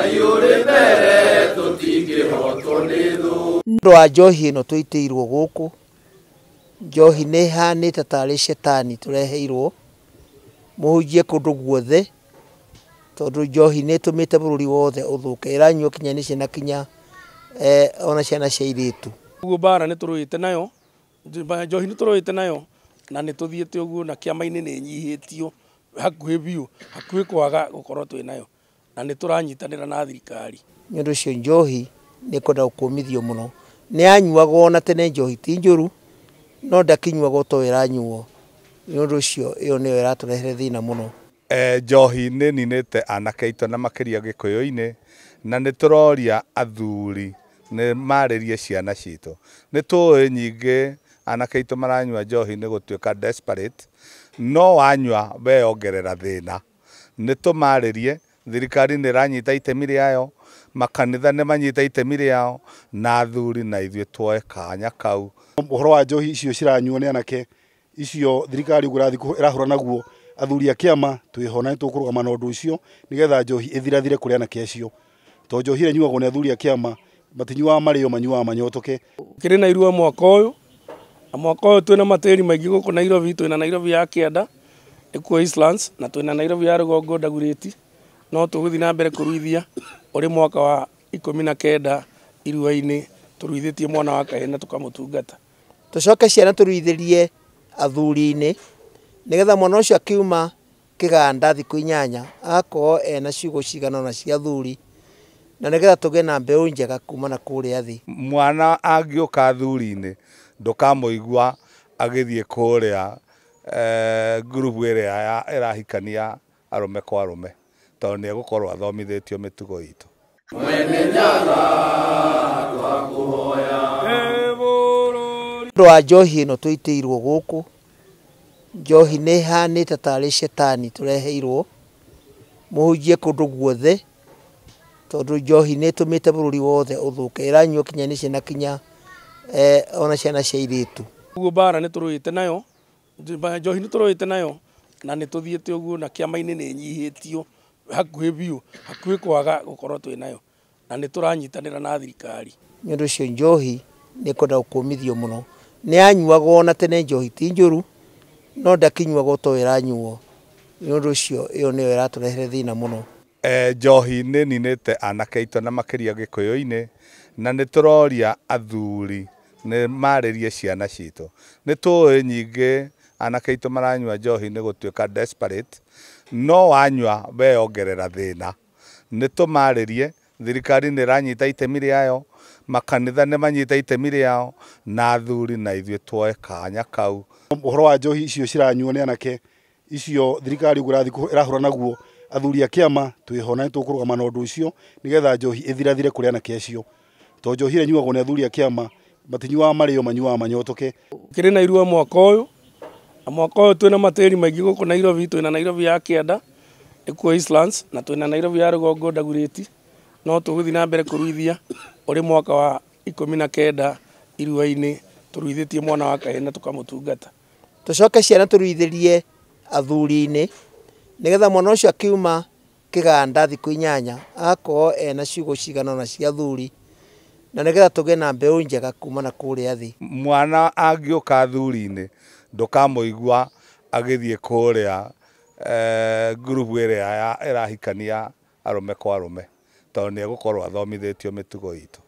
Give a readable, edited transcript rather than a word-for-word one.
Ngai ũrĩ mbere tũtingĩhotwo nĩ thũ. Nĩ ũndũ wa njohi ĩno tũitĩirwo gũkũ, njohi nĩ ĩhanĩte tarĩ cetani tũreheirwo, mũhunjie kũndũ guothe, tondũ njohi nĩ ĩtũmĩte bũrũri wothe ũthũke, ĩranyuo kinya nĩ ciana kinya ona ciana cia airĩtu. Ũguo mbara nĩ tũrũĩte nayo, njohi nĩ tũrũĩte nayo na nĩ tũthiĩte ũguo na kĩama-inĩ nĩ ĩnyihĩtio hakuhĩ biũ, hakuhĩ kwaga gũkorwo twĩ nayo na nĩ tũranyitanĩra na thirikari. Nĩ ũndũ ũcio njohi nĩ ĩkwenda gũkũmithio mũno. Nĩ yanyuagwo na tene njohi ti njũru, no ndakĩnyuagwo to ĩranyuo. Nĩ ũndũ ũcio ĩyo nĩyo ĩratũrehere thĩna mũno. Njohi nĩ ĩninĩte anake aitũ na makĩria gĩkũyũ-inĩ, na nĩ tũroria athuri nĩ marĩrie ciana citũ. Nĩ tũĩ nyingĩ anake aitũ maranyua njohi nĩ gũtuĩka desperate, no wanyua weyongerera thĩna. Nĩ tũmarĩrie, thirikari nĩ ĩranyita itemi rĩayo, makanitha nĩ manyita itemi rĩao, na athuri na ithuĩ tuoe kanya kau. Ũhoro wa njohi icio ciranyuo nĩ anake, icio thirikari ũguo ĩrathiĩ ĩrahũra naguo, athuri a kĩama twĩho na nĩ tũkũrũgama na ũndũ ũcio nĩgetha njohi ĩthirathire kũrĩ anake acio. Tondũ njohi ĩrĩa ĩnyuagwo nĩ athuri a kĩama matinyuaga marĩo, manyuaga manyotoke. Kĩrĩ na irua mwaka ũyũ, na mwaka ũyũ twĩna matĩri maingĩ gũkũ Nairobi, twĩna Nairobi ya kĩanda ĩkuo Eastlands, na twĩna Nairobi ya rũgongo Dagoretti, no tũgũthiĩ na mbere kũruithia ũrĩ mwaka wa 19 irua-inĩ tũruithĩtie mwana wa kahĩĩ na tũkamũtungata. Tũcoke ciana tũruithĩrie athuri-inĩ nĩgetha mwana ũcio akiuma kĩganda thikũ 8 agakorwo ena ciugo cigana ũna cia athuri, na nĩgetha tũgĩe na mbeũ njega kuma na kũrĩa thĩ. Mwana angĩũka athuri-inĩ ndũkamũigua agĩthiĩ kũrĩa ngurubu ĩrĩa ĩrahikania arũme kwa arũme, tondũ nĩ egũkorwo athomithĩtio mĩtugo itũ. Mwene Nyaga twakũhoya. Nĩ ũndũ wa njohi ĩno tũitĩirwo gũkũ, njohi nĩ ĩhanĩte tarĩ cetani tũreheirwo, mũhunjie kũndũ guothe, tondũ njohi nĩ ĩtũmĩte bũrũri wothe ũthũke, ĩranyuo kinya nĩ ciana kinya ona ciana cia airĩtu. Ũguo mbara nĩ tũrũĩte nayo, njohi nĩ tũrũĩte nayo na nĩ tũthiĩte ũguo na kĩama-inĩ nĩ ĩnyihĩtio hakuhĩ biũ, hakuhĩ kwaga gũkorwo twĩ nayo na nĩ tũranyitanĩra na thirikari. Nĩ ũndũ ũcio njohi nĩ ĩkwenda gũkũmithio mũno. Nĩ yanyuagwo na tene njohi ti njũru, no ndakĩnyuagwo to ĩranyuo. Nĩ ũndũ ũcio ĩyo nĩyo ĩratũrehere thĩna mũno. Njohi nĩ ĩninĩte anake aitũ na makĩria gĩkũyũ-inĩ, na nĩ tũroria athuri nĩ marĩrie ciana citũ. Nĩ tũĩ nyingĩ anake aitũ maranyua njohi nĩ gũtuĩka desperate, no wanyua weyongerera thĩna. Nĩ tũmarĩrie, thirikari nĩ ĩranyita itemi rĩayo, makanitha nĩ manyita itemi rĩao, na athuri na ithuĩ tuoe kanya kau. Ũhoro wa njohi icio ciranyuo nĩ anake, icio thirikari ũguo ĩrathiĩ ĩrahũra naguo, athuri a kĩama twĩho na nĩ tũkũrũgama na ũndũ ũcio nĩgetha njohi ĩthirathire kũrĩ anake acio. Tondũ njohi ĩrĩa ĩnyuagwo nĩ athuri a kĩama matinyuaga marĩo, manyuaga manyotoke. Kĩrĩ na irua mwaka ũyũ, na mwaka ũyũ twĩna matĩri maingĩ gũkũ Nairobi, twĩna Nairobi ya kĩanda ĩkuo Eastlands, na twĩna Nairobi ya rũgongo Dagoretti, no tũgũthiĩ na mbere kũruithia ũrĩ mwaka wa 19 irua-inĩ tũruithĩtie mwana wa kahĩĩ na tũkamũtungata. Tũcoke ciana tũruithĩrie athuri-inĩ nĩgetha mwana ũcio akiuma kĩganda thikũ 8 agakorwo ena ciugo cigana ũna cia athuri, na nĩgetha tũgĩe na mbeũ njega kuma na kũrĩa thĩ. Mwana angĩũka athuri-inĩ ndũkamũigua agĩthiĩ kũrĩa ngurubu ĩrĩa ĩrahikania arũme kwa arũme, tondũ nĩ egũkorwo athomithĩtio mĩtugo itũ.